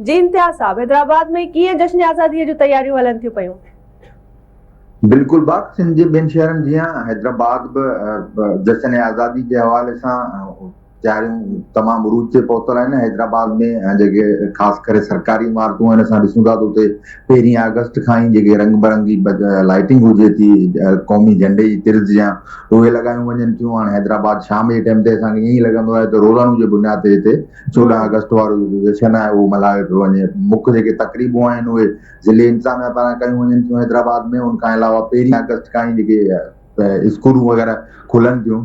جي امتياز صاحب حيدرآباد ۾ ڪيئن جشن آزادي جون تياريون هلن ٿيون پيون؟ بلڪل باغ سنڌ جي ٻين شهرن جيان حيدرآباد به جشن آزادي جي حوالي سان تياريون تمام عروج تي پهتل آهن حيدرآباد ۾ جيڪي خاص ڪري سرڪاري عمارتون آهن اسان ڏسون ٿا ته اتي پهرين آگسٽ کان ئي جيڪي رنگ برنگي لائٽنگ هجي ٿي قومي جهنڊي جي طرز جيان اهي لڳايون وڃن ٿيون هاڻي حيدرآباد شام جي ٽائيم تي اسان کي ائين ئي لڳندو آهي ته روزانو جي بنياد تي هتي 14 آگسٽ وارو جيڪو جشن آهي اهو ملهايو پيو وڃي مک جيڪي تقريبون آهن اهي ضلعي انتظاميا پاران ڪيون وڃن ٿيون حيدرآباد ۾ ان کان علاوه پهرين آگسٽ کان ئي جيڪي اسڪولون وغيره کلن ٿيون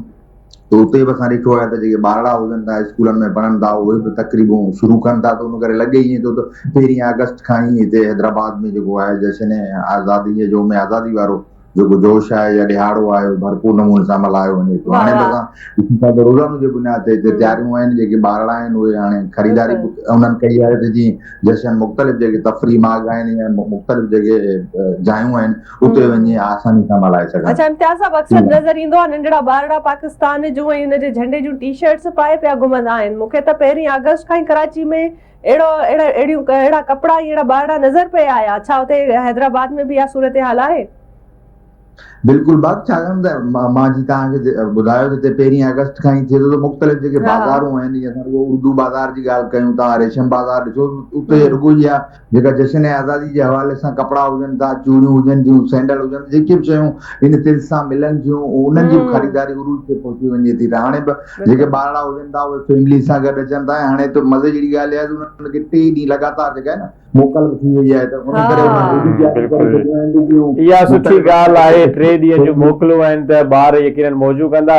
ته اتي به اسان ڏٺو آهي ته جيڪي ٻارڙا هجن ٿا اسڪولن ۾ پڙهن ٿا اهي به تقريبون شروع ڪن ٿا ته ان ڪري لڳي ائين ٿو ته پهرين آگسٽ کان ئي هتي حيدرآباد ۾ جيڪو آهي جشن آزادي يوم آزادي وارو جيڪو جوش آهي يا ڏهاڙو آهي اهو ڀرپور نموني سان ملهايو وڃي ٿو. هاڻي به اسان ڏسون ٿا ته روزانو جي بنياد تي هتي تياريون آهن جيڪي ٻارڙا آهن اهي هاڻي خريداري به انهن ڪئي آهي ته جيئن جشن مختلف جيڪي تفريح ماڳ آهن يا مختلف جيڪي جايون آهن اتي وڃي آساني سان ملهائي سگهن. اڇا امتياز صاحب اڪثر نظر ايندو آهي ننڍڙا ٻارڙا پاڪستان جون ۽ ان جي جهنڊي جون ٽي شرٽس پائي پيا گهمندا آهن مون کي ته پهرين آگسٽ کان ئي ڪراچي ۾ اهڙو اهڙا اهڙيون اهڙا ڪپڙا ۽ اهڙا ٻارڙا نظر پئي آيا ڇا اتي حيدرآباد ۾ به اها صورتحال آهي؟ بلڪل باغ ڇاڪاڻ ته مان جي توهان کي ٻڌايو ته هتي پهرين آگسٽ کان ئي ٿئي ٿو ته مختلف جيڪي بازارون آهن جيئن اسان رڳو اردو بازار جي ڳالهه ڪيون ٿا ريشم بازار ڏسو اتي رڳو اها جيڪا جشن آزادي جي حوالي سان ڪپڙا هجن ٿا چوڙيون هجن ٿيون سينڊل هجن جيڪي به شيون ان طرز سان ملن ٿيون انهن جي به خريداري عروج تي پهچي وڃي ٿي ته هاڻي به جيڪي ٻارڙا هجن ٿا اهي فيملي سان گڏ اچن ٿا ۽ هاڻي ته مزي جهڙي ڳالهه اها آهي ته انهن کي ٽي ڏينهن لڳاتار جيڪا آهي نه موڪل به ٿي وئي آهي ته ان ڪري انهن ايڏي تياري ڪري ڇڏيون آهن ته جيئن اها سٺي ڳالهه آهي ٽي ڏينهن جون موڪلون آهن ته ٻار يقينن موجون ڪندا.